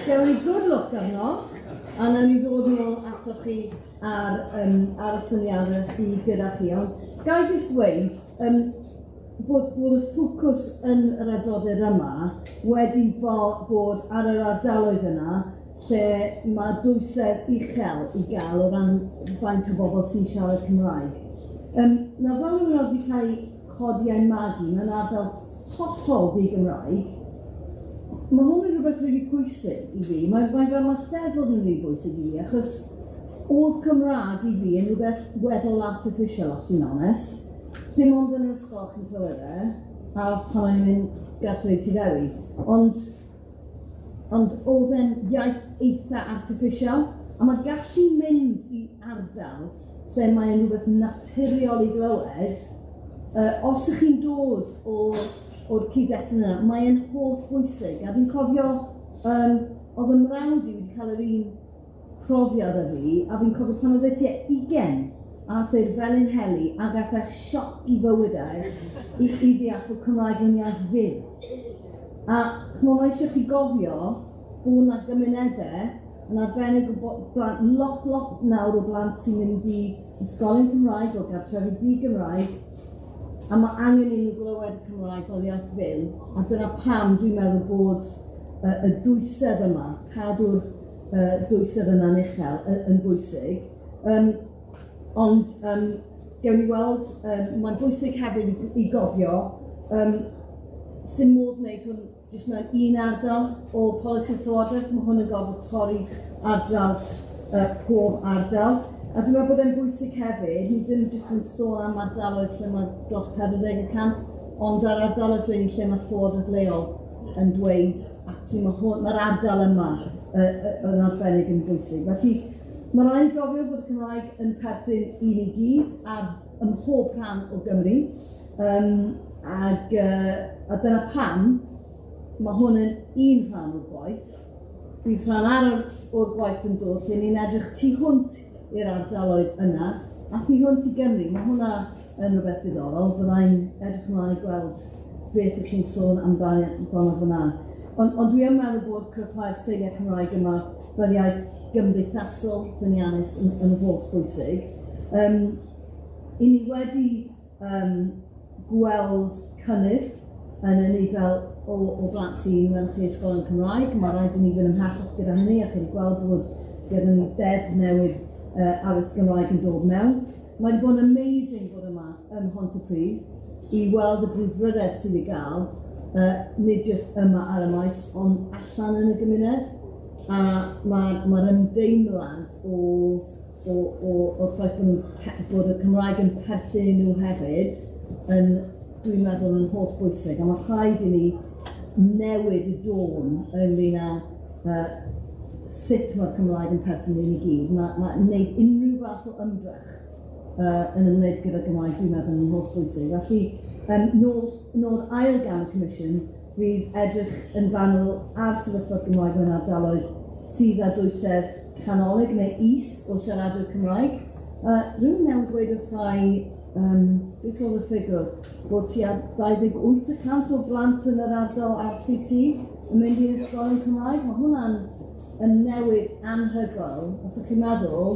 S3: Gewn ni good look arno, a nawn ni ddod nôl atoch chi ar y syniadau sydd gyda chi. Ond gai jyst dweud bod y ffocws yn yr adroddiad yma wedi bod ar yr ardaloedd yna lle mae dwysedd uchel i gael o ran faint o bobl sy'n siarad Cymraeg. Nawr fel rywun oedd wedi cael ei codi a'i magu mewn ardal hollol di-Gymraeg, mae hwn yn rhywbeth rili pwysig i fi. Mae fel mae Steddfod yn rili bwysig i fi, achos oedd Cymraeg i fi yn rhywbeth weddol artificial, os dwi'n onest. Dim ond yn yr ysgol chi'n clywed e, a pan o'n i'n mynd gartre i Tyddewi. Ond oedd e'n iaith eitha artificial, a mae gallu mynd i ardal lle mae'n rhywbeth naturiol i glywed Os ych chi'n dod o'r cyd-destun yna, mae'n holl bwysig. A fi'n cofio, oedd 'y mrawd i wedi cael yr un profiad â fi, a fi'n cofio pan oedd e tua 20, ath e'r Felinheli a gath e sioc i fywyd e i ddeall bod Cymraeg yn iaith fyw. A ch'mo', mae eisiau chi gofio bod 'na gymunedau yn arbennig o blant, lot nawr o blant sy'n mynd i ysgolion Cymraeg o gartrefi di-Gymraeg, a mae angen i nhw glywed y Cymraeg fel iaith fyw, a dyna pam dwi'n meddwl bod y dwysedd yma, cadw'r dwysedd yna'n uchel yn bwysig. Ond gewn ni weld, mae'n bwysig hefyd i gofio, sy'n modd wneud hwn jyst mewn un ardal o polisi Llywodraeth, mae hwn yn gorfod torri ar draws pob ardal. A dwi'n meddwl bod e'n bwysig hefyd, ni ddim jyst yn sôn am ardaloedd lle mae dros 40%, ond ar ardaloedd rheini lle mae Llywodraeth leol yn dweud, actually mae'r ardal yma yn arbennig yn bwysig. Felly, mae rhaid gofio bod y Cymraeg yn perthyn i ni gyd ar ym mhob rhan o Gymru, a dyna pam mae hwn yn un rhan o'r gwaith. Bydd rhan arall o'r gwaith yn dod lle ni'n edrych tu hwnt i'r ardaloedd yna a thu hwnt i Gymru. Mae hwnna yn rhywbeth diddorol. Byddai'n edrych ymlaen i gweld beth ych chi'n sôn amdano fyna. Ond dwi yn meddwl bod cryfhau'r seiliau Cymraeg yma fel iaith gymdeithasol ffyniannus yn holl bwysig. I ni wedi gweld cynnydd yn y nifer o blant sy'n mynychu ysgolion Cymraeg. Mae rhaid i ni fynd ymhellach gyda hynny, a chi wedi gweld bod gyda ni deddf newydd addysg Gymraeg yn dod mewn. Mae wedi bod yn amazing bod yma ym Mhontypridd i weld y brwdfrydedd sydd i gael, nid jyst yma ar y maes, ond allan yn y gymuned. A mae'r ymdeimlad o'r ffaith bod y Cymraeg yn perthyn i nhw hefyd, yn, dwi'n meddwl, yn holl bwysig. A mae rhaid i ni newid y dôn ynglyn â sut mae'r Cymraeg yn perthyn i ni gyd. Mae wneud unrhyw fath o ymdrech yn ymwneud gyda'r Gymraeg, dwi'n meddwl, yn holl bwysig. Felly, nod ail gam y Comisiwn fydd edrych yn fanwl ar sefyllfa'r Gymraeg mewn ardaloedd sydd â dwysedd canolig neu is o siaradwyr Cymraeg. Rwy'n newydd dweud wrthai, beth oedd y ffigwr, bod tua 28% o blant yn yr ardal RCT yn mynd i'r ysgolion Cymraeg. Mae hwnna'n yn newid anhygoel. Os ydych chi'n meddwl,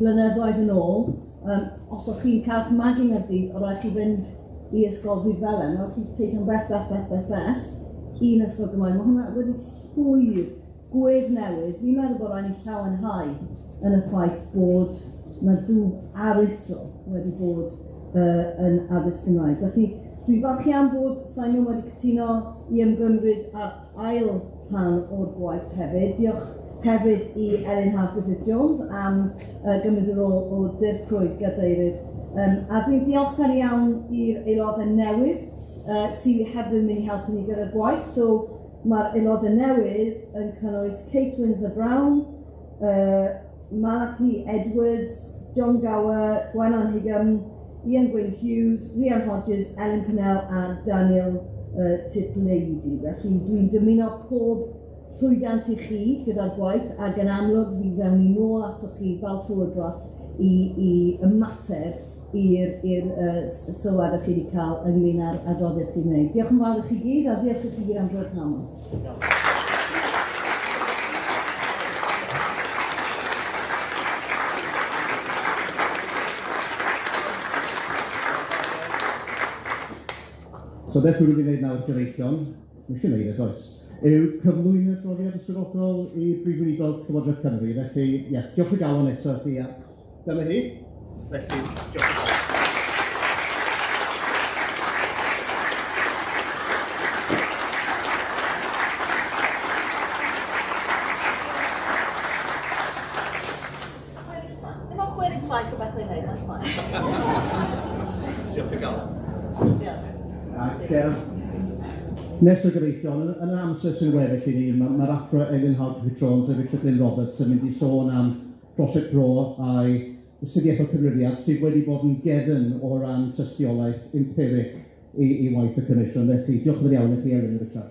S3: blynyddoedd yn ôl, os o'ch chi'n cael eich magu yng Nghaerdydd, oedd rhaid chi fynd i ysgol Rhydfelen, oedd chi'n teithio'n bell, bell, bell, bell, bell, un ysgol Gymraeg. Mae hwnna wedi llwyr gwedd newydd. Fi'n meddwl bod rhaid ni llawenhau yn y ffaith bod na dwf aruthrol wedi bod yn addysg Gymraeg. Felly, dwi'n falch iawn bod Simon wedi cytuno i ymgymryd â'r ail rhan o'r gwaith hefyd. Diolch hefyd i Elin Haf Griffith Jones am gymryd y rôl o dirprwy gadeirydd. A dwi'n diolchgar iawn i'r aelodau newydd sydd hefyd yn mynd i helpu ni gyda'r gwaith. So, mae'r aelodau newydd yn cynnwys Kate Windsor Brown, Malachy Edwards, John Gower, Gwennan Higham, Ian Gwyn Hughes, Rhian Hodges, Ellen Pennell a Daniel Tiplady. Felly dwi'n dymuno pob llwyddiant i chi gyda'r gwaith, ac yn amlwg fi ddewn ni nôl atoch chi fel Llywodraeth i ymateb i'r sylwadau chi wedi cael ynglyn â'r adroddiad chi'n gwneud. Diolch yn fawr i chi gyd, a diolch i chi gyd am dod pnawn yma.
S2: So beth dwi'n mynd i wneud nawr, gyfeillion, mae eisiau gwneud e, does, yw cyflwyno adroddiad y swyddogol i Brif Weinidog Llywodraeth Cymru. Felly, ie, diolch o galon eto i chi, a dyma hi. Felly, diolch o galon.
S3: Dim ond 67 o bethau i wneud, mae'n fine.
S2: Diolch o galon. Ac nes o gyfeillion, yn yr amser sy'n weddill i ni, mae'r athro Elin Haf Griffith Jones a Richard Glyn Roberts yn mynd i sôn am Prosiect Bro a'i astudiaeth o'r cyfrifiad sydd wedi bod yn gefn o ran tystiolaeth empirig i waith y Comisiwn. Felly, diolch yn fawr iawn i chi, Elin Richard.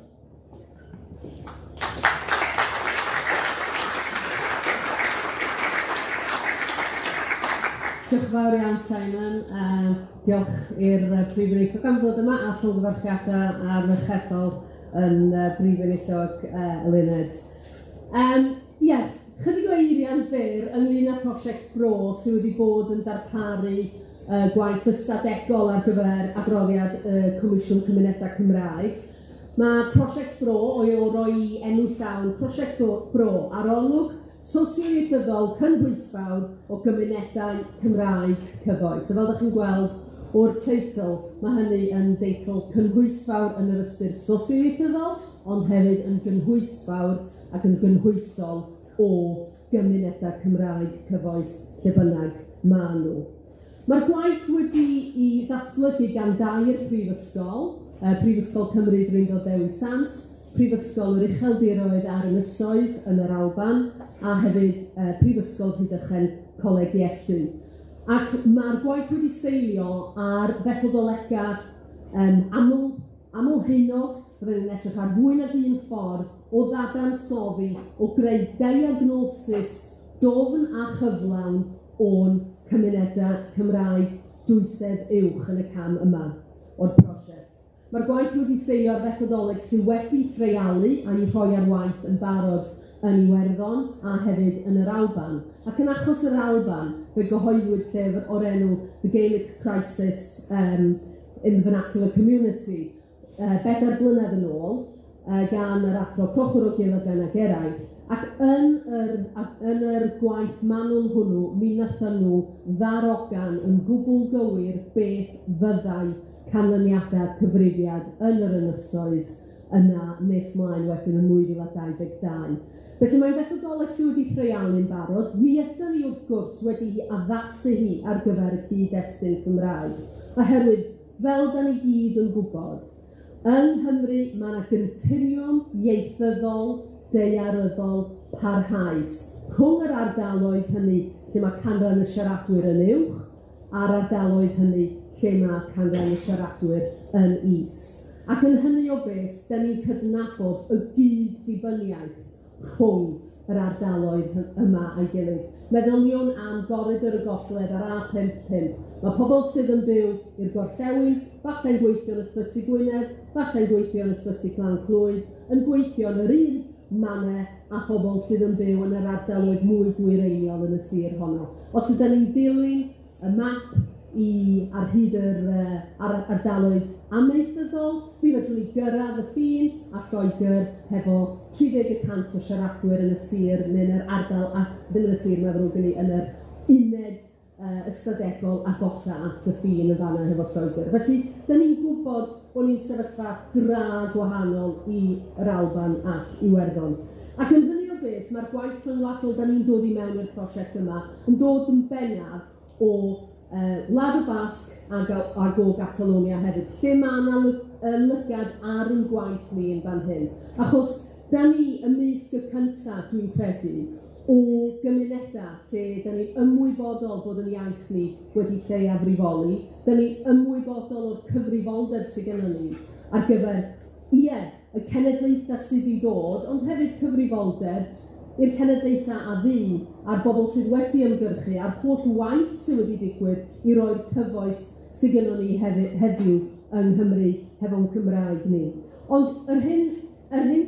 S4: Diolch yn fawr iawn, Simon. Diolch i'r Prif Weinidog am ddod yma a llongyfarchiadau ar eich hethol yn Brif Weinidog Eluned. Ie, chydig o eiriau'n fyr ynglyn â prosiect Bro sydd wedi bod yn darparu gwaith ystadegol ar gyfer adroddiad y Comisiwn Cymunedau Cymraeg. Mae prosiect Bro, o'i roi enw llawn, Prosiect Bro, arolwg sosioieithyddol cynhwysfawr o gymunedau Cymraeg cyfoes. So fel 'dach chi'n gweld o'r teitl, mae hynny yn deitl cynhwysfawr yn yr ystyr sosioieithyddol, ond hefyd yn gynhwysfawr ac yn gynhwysol o gymunedau Cymraeg cyfoes lle bynnag ma' nhw. Mae'r gwaith wedi'i ddatblygu gan dair prifysgol, Prifysgol Cymru Drindod Dewi Sant, Prifysgol yr Ucheldiroedd a'r Ynysoedd yn yr Alban, a hefyd Prifysgol Rhydychen Coleg Iesu. Ac mae'r gwaith wedi seilio ar fethodolega aml-haenog, byddwn ni'n edrych ar fwy nag un ffordd o ddadansoddi, o greu diagnosis dofn a chyflawn o'n cymunedau Cymraeg dwysedd uwch yn y cam yma o'r prosiect. Mae'r gwaith wedi seilio ar fethodoleg sydd wedi treialu a'i rhoi ar waith yn barod yn Iwerddon a hefyd yn yr Alban. Ac yn achos yr Alban, fe gyhoeddwyd llyfr o'r enw The Gaelic Crisis in the Vernacular Community 4 blynedd yn ôl, gan yr athro Prochwr o Gilligan ac eraill, ac yn yr gwaith manwl hwnnw, mi wnaethon nhw ddarogan yn gwbl gywir beth fyddai canlyniadau cyfrifiad yn yr ynysoedd yna nes mlaen wedyn yn 2022. Felly mae'n fethodoleg sydd wedi threialu'n barod. Mi ydan ni wrth gwrs wedi'i addasu hi ar gyfer y cyd-destun Cymraeg, oherwydd fel 'dan ni gyd yn gwybod, yng Nghymru mae 'na gontiniwm ieithyddol, daearyddol parhaus rhwng yr ardaloedd hynny lle mae canran y siaradwyr yn uwch a'r ardaloedd hynny lle mae canran y siaradwyr yn is. Ac yn hynny o beth, 'dan ni'n cydnabod y gyd-ddibyniaeth rhwng yr ardaloedd yma a'i gilydd. Meddyliwn am goridor y gogledd ar A55. Mae pobl sydd yn byw i'r gorllewin, falle'n gweithio yn Ysbyty Gwynedd, falle'n gweithio yn Ysbyty Glan Clwyd, yn gweithio yn yr un mannau a phobl sydd yn byw yn yr ardaloedd mwy dwyreiniol yn y sir honno. Os ydyn ni'n dilyn y map i ar hyd yr ar ardaloedd amaethyddol, mi fedrwn ni gyrraedd y ffin a Lloegr hefo 30% o siaradwyr yn y sir neu yn yr ardal, a ddim yn y sir, mae'n ddrwg gen i, yn yr uned ystadegol agosa at y ffin yn fan'na hefo Lloegr. Felly, 'dan ni'n gwybod bod ni'n sefyllfa dra gwahanol i yr Alban ac Iwerddon. Ac yn hynny o beth, mae'r gwaith rhyngwladol 'dan ni'n dod i mewn i'r prosiect yma yn dod yn bennaf o Wlad y Basg ac o Gatalonia hefyd, lle ma' 'na lygad ar ein gwaith ni yn fan hyn. Achos 'dan ni ymysg y cynta, dwi'n credu, o gymunedau lle 'dan ni'n ymwybodol bod yn iaith ni wedi lleiafrifoli, 'dan ni'n ymwybodol o'r cyfrifoldeb sydd gennym ni ar gyfer, ie, y cenedlaethau sydd i ddod, ond hefyd cyfrifoldeb i'r cenedlaethau a fu, a'r bobl sydd wedi ymgyrchu, a'r holl waith sydd wedi digwydd i roi'r cyfoeth sydd gynnon ni heddiw yng Nghymru hefo'n Cymraeg ni. Ond yr hyn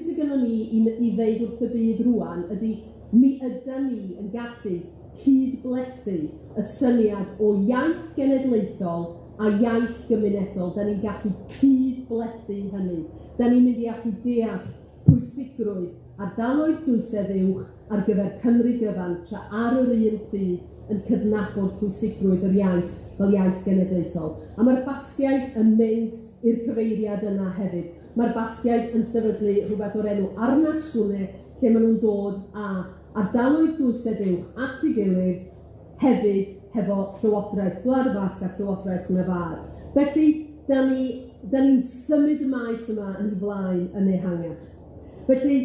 S4: sydd gynnon ni i ddeud wrth y byd rŵan ydy mi ydan ni yn gallu cydblethu y syniad o iaith genedlaethol a iaith gymunedol. Da ni'n gallu cydblethu hynny. Da ni'n mynd i allu deall pwysigrwydd ardaloedd dwysedd uwch ar gyfer Cymru gyfan, tra ar yr un pryd yn cydnabod pwysigrwydd yr iaith fel iaith genedlaethol. A mae'r Basgiaid yn mynd i'r cyfeiriad yna hefyd. Mae'r Basgiaid yn sefydlu rhywbeth o'r enw Arnasgwne, lle maen nhw'n dod â ardaloedd dwysedd uwch at ei gilydd hefyd hefo Llywodraeth Gwlad y Basg a Llywodraeth Navarre. Felly, 'dan ni'n symud y maes yma yn ei flaen yn ehangach. Felly,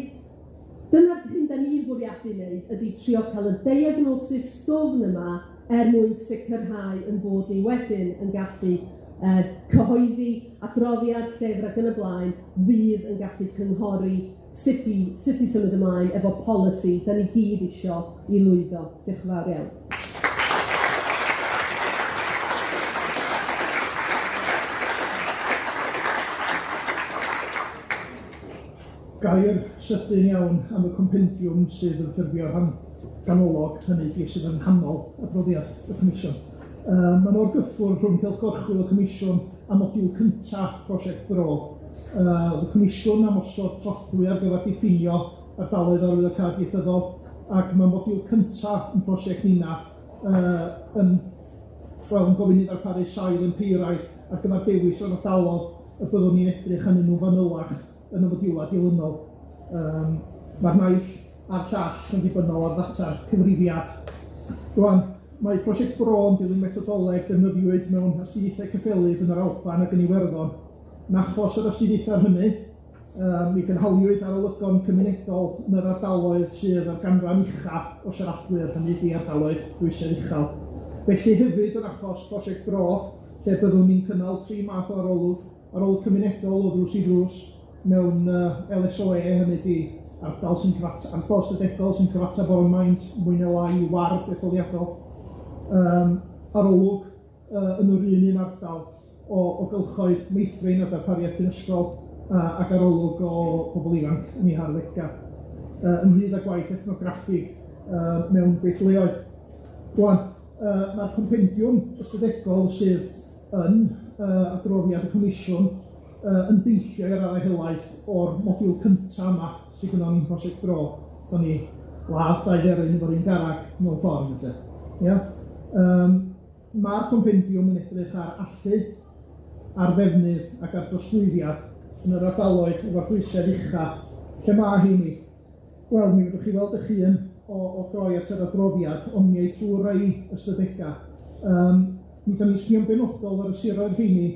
S4: dyna'r hyn 'dan ni'n bwriadu wneud ydy trio cael y diagnosis dwfn yma er mwyn sicrhau yn bod ni wedyn yn gallu cyhoeddi adroddiad, llyfr ac yn y blaen fydd yn gallu cynghori sut i symud ymlaen efo polisi da ni gyd isio i lwyddo. Diolch yn fawr iawn.
S5: Gair sydyn iawn am y compendiwm sydd yn ffurfio rhan ganolog, hynny ydi sydd yn nghanol adroddiad y Comisiwn. Mae'n orgyffwrdd rhwng cylch gorchwyl y Comisiwn a modiwl cynta prosiect Bro. Y Comisiwn am osod trothwy ar gyfer diffinio ardaloedd arwyddocâd ieithyddol, ac mae modiwl cynta yn prosiect nina yn gofyn i ddarparu sail empeiraidd ar gyfer dewis o'r ardaloedd y byddwn ni'n edrych arnyn nhw fanylach yn y modiwla dilynol. Ma'r naill a'r llall yn ddibynnol ar ddata'r cyfrifiad. Rŵan, mae prosiect Bro yn dilyn methodoleg defnyddiwyd mewn astudiaethau cyffelyb yn yr Alban ac yn Iwerddon. Yn achos yr astudiaethau hynny, mi gynhaliwyd arolygon cymunedol yn yr ardaloedd sydd ar ganran ucha o siaradwyr, hynny ydi ardaloedd dwysedd uchel. Felly hefyd yn achos prosiect Bro, lle byddwn ni'n cynnal 3 math o arolwg, arolwg cymunedol o ddrws i ddrws mewn LSOE, hynny ydi ardal sy'n ardal ystadegol sy'n cyfateb o'r maint mwy neu lai i ward etholiadol, arolwg yn yr un ardal o gylchoedd meithrin a darpariaeth ysgol ac arolwg o bobl ifanc yn eu harddega, ynghyd â gwaith ethnograffig mewn gweithleoedd. Rŵan, mae'r compendiwm ystadegol sydd yn adroddiad y Comisiwn yn deillio i'r raddau helaeth o'r modiwl cynta yma sydd gynnon ni'n prosiect Bro. Da ni ladd 2 dderyn efo'r un garreg mewn ffordd, felly. Ia? Ma'r compendiwm yn edrych ar allu, ar ddefnydd ac ar drosglwyddiad yn yr ardaloedd efo'r dwysedd ucha. Lle ma' heini? Wel, mi fedrwch chi weld eich hun o droi at yr adroddiad, ond mi ei trwy rai ystadegau. Mi 'dan ni sbio'n benodol ar y siroedd rheini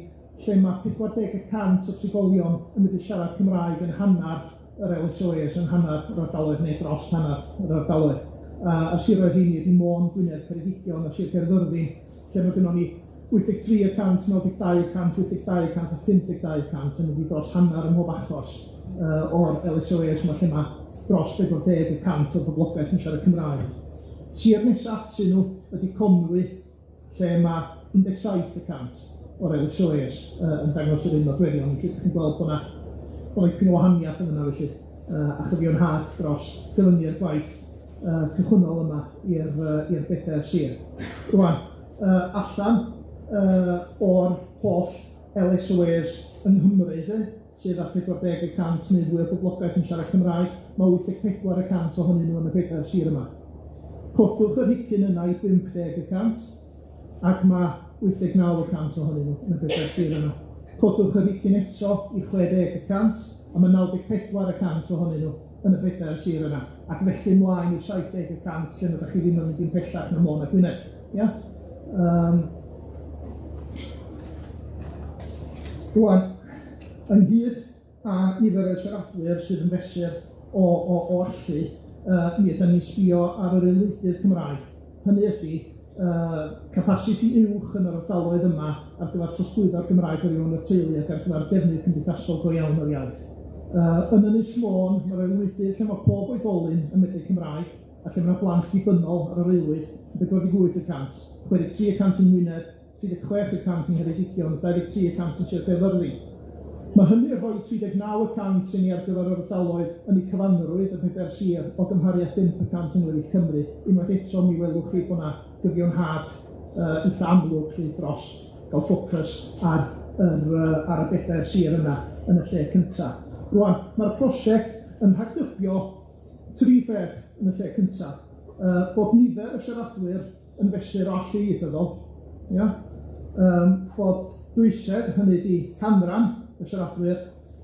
S5: lle ma' 40% o trigolion yn medru siarad Cymraeg yn hannar yr LSOEs, yn hannar yr ardaloedd neu dros hannar yr ardaloedd. A siroedd rheini ydi Môn, Gwynedd, Ceredigion a Sir Gaerfyrddin, lle ma' gynnon ni 83%, 92%, 82% a 52%, yn mynd i dros hannar ym mhob achos o'r LSOEs yma lle ma' dros 40% o'r boblogaeth yn siarad Cymraeg. Sir nesa atyn nhw ydi Conwy, lle ma' 17% o'r LSOEs yn dangos yr un nodweddion. Felly, 'dach chi'n gweld bod 'na dipyn o wahaniaeth yn yna felly, a chyfiawnhad dros gyfyngu'r gwaith cychwynnol yma i'r bedair sir. Rŵan, allan o'r holl LSOEs yng Nghymru, lle, sydd â 40% neu fwy o boblogaeth yn siarad Cymraeg, mae 84% ohonyn nhw yn y bedair sir yma. Codwch yr hicyn yna i 50%, ac mae 89% ohonyn nhw yn y bedair sir yna. Codwch yr hicyn eto i 60%, a mae 94% ohonyn nhw yn y bedair sir yna. Ac felly ymlaen i 70% lle nad ydych chi ddim yn mynd i'n pellach na Môn a Gwynedd. Ia? Rŵan, ynghyd â nifer o siaradwyr sydd yn fesur o allu, mi ydan ni'n sbio ar yr aelwydydd Cymraeg. Hynny ydi, capasiti uwch yn yr ardaloedd yma ar gyfer trosglwyddo'r Gymraeg o fewn y teulu ac ar gyfer defnydd cymdeithasol go iawn o'r iaith. Yn Ynys Môn, mae'r aelwydydd lle mae pob oedolyn yn medru Cymraeg a lle mae blant dibynnol ar yr aelwyd, 48%, 63% yng Ngwynedd, 36% yng Ngheredigion, 23% yn Sir Gaerfyrddin. Mae hynny yn rhoi 39% i ni ar gyfer yr ardaloedd yn eu cyfanrwydd y pedair sir o gymharu â 5% yng ngweddill Cymru. Unwaith eto mi welwch chi bod 'na gyfiawnhad eitha amlwg lly dros gael ffocws ar y bedair sir yna yn y lle cynta. Rŵan, mae'r prosiect yn rhagdybio 3 pheth yn y lle cynta. Bod nifer y siaradwyr yn fesur o allu ieithyddol, ia? Bod dwysedd, hynny ydi canran y siaradwyr,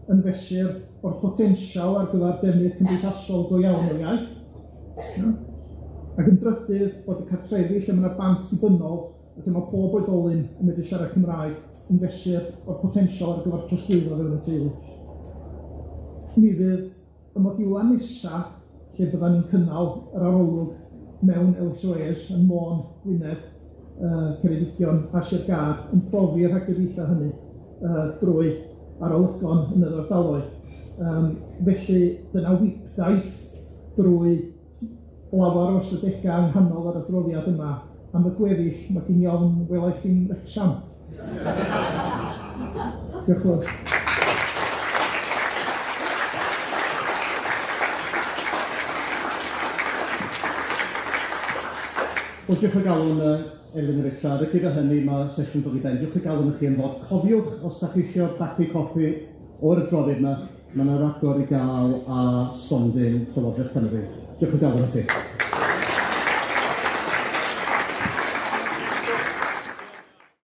S5: yn fesur o'r potensial ar gyfer defnydd cymdeithasol go iawn o'r iaith. Ia? Ac yn drydydd, bod y cartrefi lle mae 'na blant dibynnol a lle mae pob oedolyn yn medru siarad Cymraeg yn fesur o'r potensial ar gyfer trosglwyddo fewn y teulu. Mi fydd y modiwla nesa lle byddan ni'n cynnal yr arolwg mewn LSOEs yn Môn, Gwynedd Ceredigion a Sir Gâr yn profi'r rhagdybiaetha hynny drwy arolygon yn yr ardaloedd. Felly dyna wibdaith drwy lawer o ystadega yng nghanol yr adroddiad yma am y gweddill, ma' gin i ofn welai chi'n Wrecsam. Diolch yn fawr.
S2: Wel, diolch o galon Elin Richard, a gyda hynny ma' sesiwn dod i ben. Diolch o galon i chi am ddod. Cofiwch, os 'dach chi isio bathu copi o'r adroddiad 'ma, ma' 'na ragor i ga'l ar stondin Llywodraeth Cymru. Diolch o galon i chi.